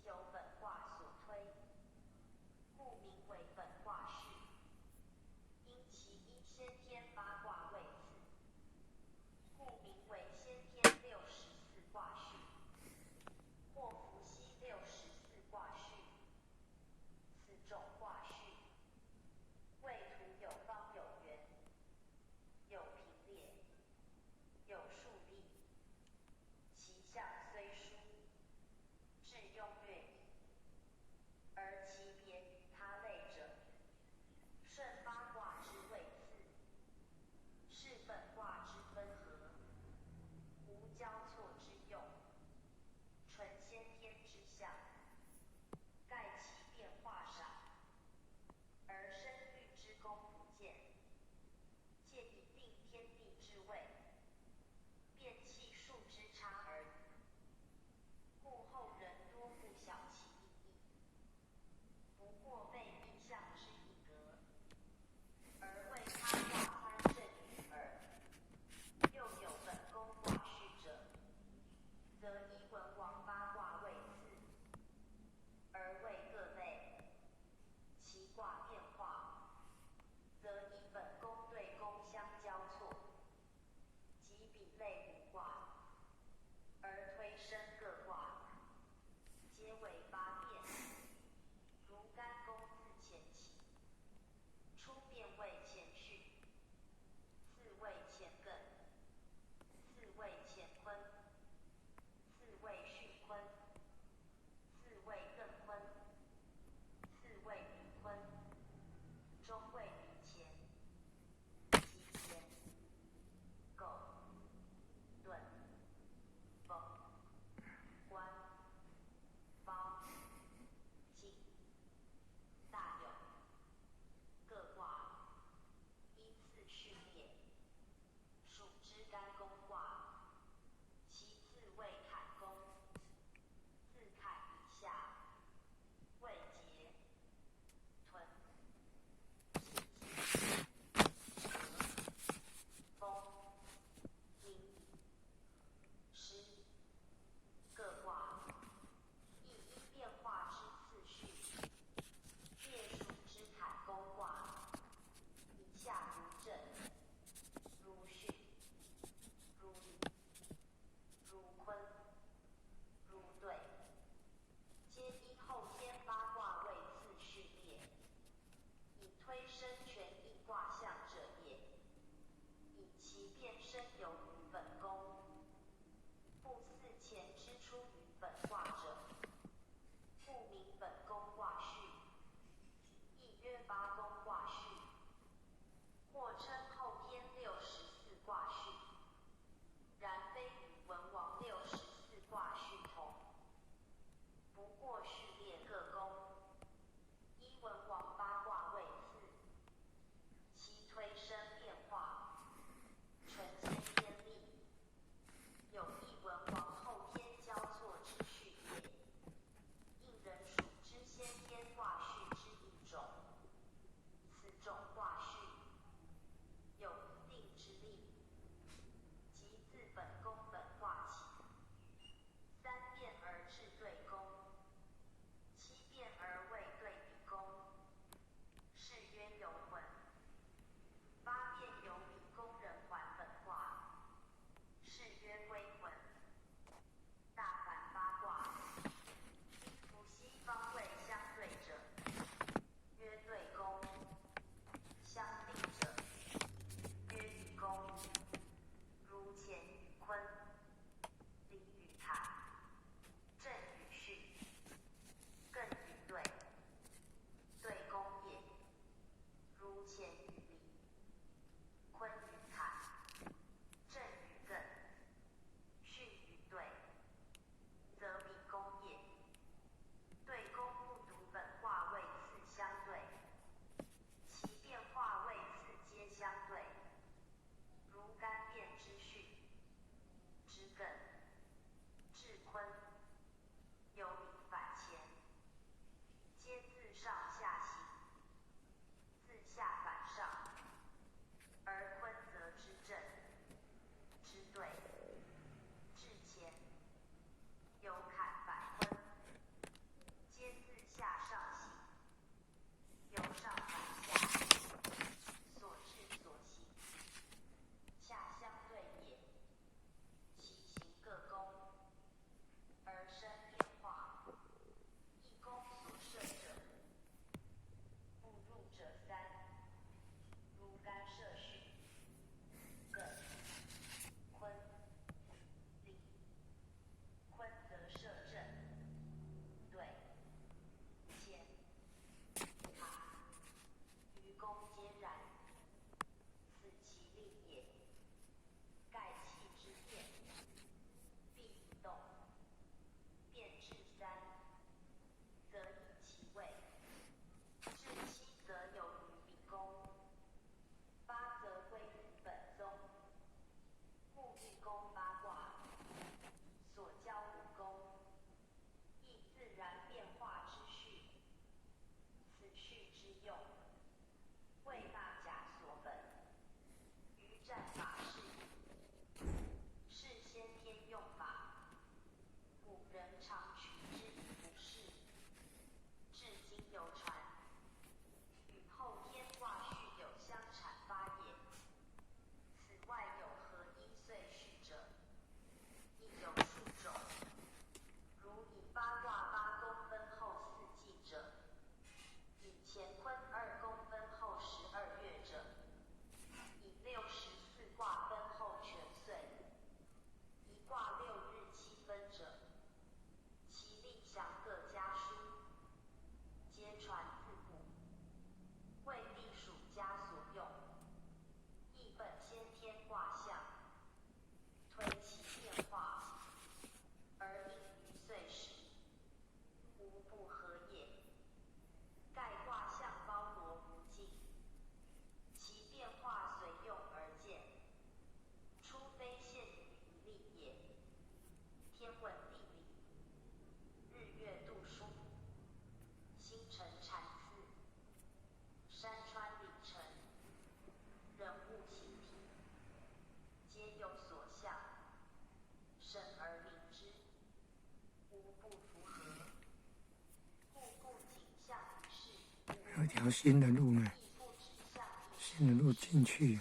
九本卦所推，故名為本卦序。因其依先天八卦位次，故名為先天六十四卦序，或伏羲六十四卦序。此種卦序，位圖有方有圓，有平列，有豎立，其象雖殊，致用略異，而其別於他類者，順八卦之位次，是本卦之分合，無交錯之用，純先天之象。蓋其變化少，而生育之功不見，藉以定天地之位，變氣數之差而已。故後人多不曉其意義，不過備一象之一格，而為他卦參證云爾。又有本宮卦序者，則依文王八卦位次，用，為大甲所本。於占法事宜，是先天用法，古人常取之以卜筮，至今猶傳。與後天卦序有相闡發也。此外有合依歲序者，亦有數種。如以八卦八宮分後四季者，以乾坤二宮分後12月者，以64卦分後全歲，一卦6日7分者，其例詳各家書，皆傳自古，為歷數家所用。亦本先天卦象，推其變化，而應於歲時，無不合也。蓋卦象包羅無盡，其變化隨用而見，初非限於一例也。天文地理、日月度數、星辰產次、山川里程、人物形體，皆有所象，審而明之，無不符合。故不僅象於事，有一條新的路呢，亦不只象於新的路進去。